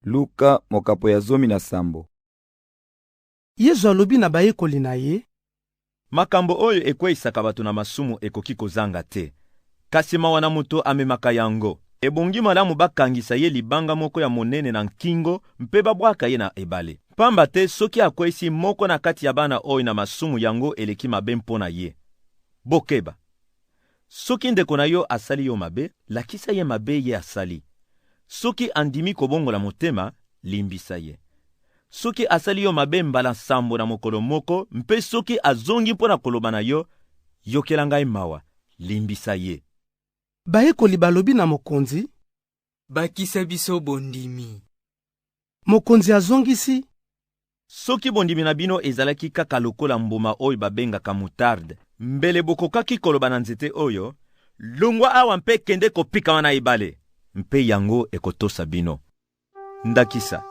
Luka mokapo ya 17. Yezu alobi na bayekoli na ye: Makambo oyo ekweisaka bato na masumu ekoki kozanga te, kasi mawa na moto amemaka yango. Ebongi malamu bakangisa ye libanga moko ya monene na nkingo mpe babwaka ye na ebale. Pamba te soki akweisi moko na kati ya bana oyo na masumu, yango eleki mabe mpo na ye. Bokeba! Soki ndeko na yo asali yo mabe, lakisa ye mabe ye asali. Soki andimi kobongola motema, limbisa ye. Soki asali yo mabe mbala nsambo na mokolo moko, mpe soki azongi mpo na koloba na yo, Yokela ngai mawa, limbisa ye. Bayekoli balobi na mokonzi: Bakisa biso bondimi. Mokonzi azongisi: Soki bondimi na bino ezalaki kaka lokola mbuma oyo babengaka mutarde, mbele bokokaki koloba na nzete oyo, Longwa awa mpe kende kopikama na ebale, mpe yango ekotosa bino. Ndakisa,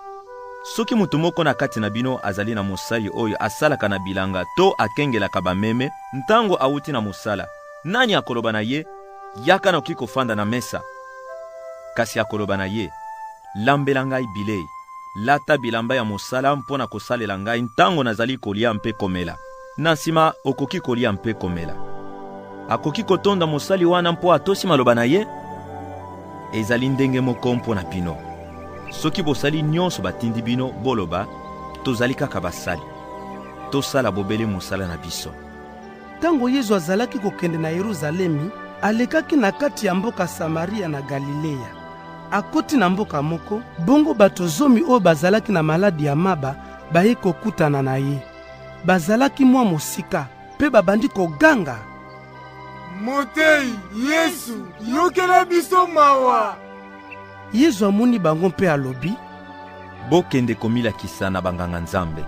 soki moto moko na kati na bino azali na mosali oyo asalaka na bilanga to akengelaka bameme, ntango awuti na mosala, nani akoloba na ye, Yaka noki kofanda na mesa? Kasi akoloba na ye, Lambela ngai bilei, lata bilamba ya mosala mpo na kosalela ngai ntango nazali kolia mpe komela. Na nsima okoki kolia mpe komela. Akoki kotonda mosali wana mpo atosi maloba na ye? Ezali ndenge moko mpo na bino. Soki bosali nyonso batindi bino, boloba, Tozali kaka basali. Tosala bobele mosala na biso. Ntango Yezu azalaki kokende na Yeruzalemi, alekaki na kati ya mboka Samaria na Galilea. Akoti na mboka moko, bongo bato zomi oyo bazalaki na maladi ya maba baye kokutana na ye. Bazalaki mwa mosika mpe babandi koganga: Moteyi Yesu, yokela biso mawa! Yezu amoni bango mpe alobi: Bokende komilakisa na banganga-Nzambe.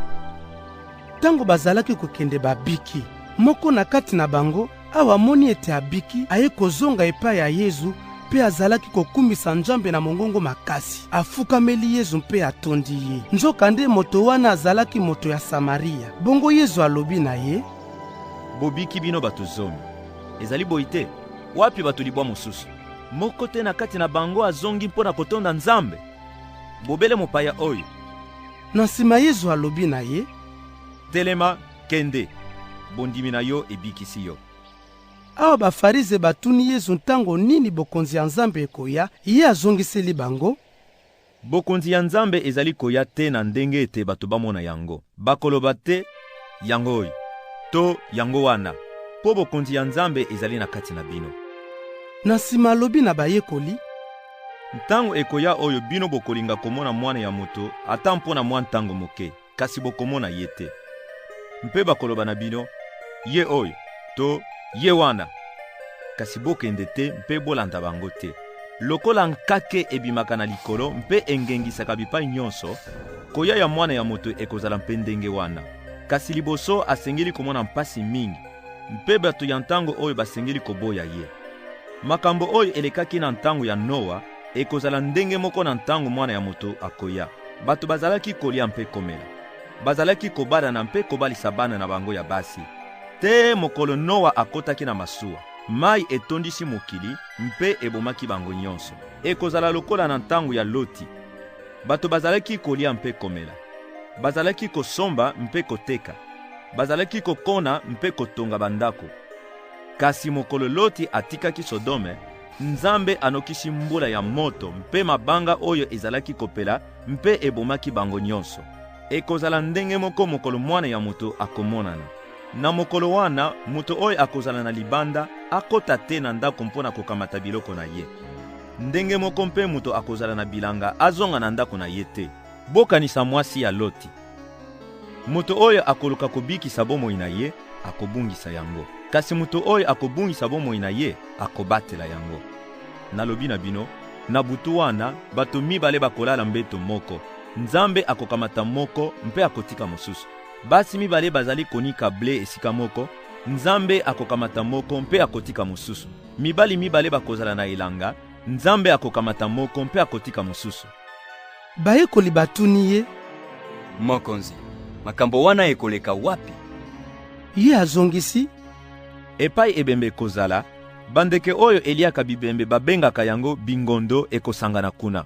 Ntango bazalaki kokende babiki. Moko na kati na bango, awa amoni ete abiki, aye kozonga epai ya Yezu mpe azalaki kokumisa Nzambe na mongongo makasi. Afukameli Yezu mpe atondi ye. Nzokande moto wana azalaki moto ya Samaria. Bongo Yezu alobi na ye: Bobiki bino bato zomi, ezali boye te? Wapi bato libwa mosusu? Moko te na kati na bango azongi mpo na kotonda Nzambe, bobele mopaya oyo. Na nsima Yezu alobi na ye: Telema, kende, bondimi na yo ebikisi yo. Awa Bafarize batuni Yezu ntango nini bokonzi ya Nzambe ekoya, ye azongiseli bango: Bokonzi ya Nzambe ezali koya te na ndenge ete bato bamona yango. Bakoloba te, Yango oyo, to yango wana, mpo bokonzi ya Nzambe ezali na kati na bino. Na nsima alobi na bayekoli: Ntango ekoya oyo bino bokolinga komona Mwana ya Moto ata mpo na mwa ntango moke, kasi bokomona ye te. Mpe bakoloba na bino, Ye oyo, to Ye wana! Kasi bokende te mpe bolanda bango te. Lokola nkake ebimaka na likolo mpe engengisaka bipai nyonso, koya ya Mwana ya Moto ekozala mpe ndenge wana. Kasi liboso asengeli komona mpasi mingi, mpe bato ya ntango oyo basengeli koboya ye. Makambo oyo elekaki na ntango ya Noa ekozala ndenge moko na ntango Mwana ya Moto akoya. Bato bazalaki kolia mpe komela, bazalaki kobalana mpe kobalisa bana na bango ya basi, tee mokolo Noa akotaki na masuwa. Mai etondisi mokili mpe ebomaki bango nyonso. Ekozala lokola na ntango ya Loti. Bato bazalaki kolia mpe komela, bazalaki kosomba mpe koteka, bazalaki kokona mpe kotonga bandako. Kasi mokolo Loti atikaki Sodome, Nzambe anokisi mbula ya moto mpe mabanga oyo ezalaki kopela mpe ebomaki bango nyonso. Ekozala ndenge moko mokolo Mwana ya Moto akomonana. Na mokolo wana, moto oyo akozala na libanda akota te na ndako mpo na kokamata biloko na ye. Ndenge moko mpe moto akozala na bilanga azonga na ndako na ye te. Bokanisa mwasi ya Loti. Moto oyo akoluka kobikisa bomoi na ye akobungisa yango, kasi moto oyo akobungisa bomoi na ye akobatela yango. Nalobi na bino, na butu wana bato mibale bakolala mbeto moko, Nzambe akokamata moko mpe akotika mosusu. Basi mibale bazali konika ble esika moko, Nzambe akokamata moko mpe akotika mosusu. Mibali mibale bakozala na elanga, Nzambe akokamata moko mpe akotika mosusu. Bayekoli batuni ye: Mokonzi, makambo wana ekoleka wapi? Ye azongisi: Epai ebembe ekozala, bandeke oyo eliaka bibembe babengaka yango bingondo ekosangana kuna.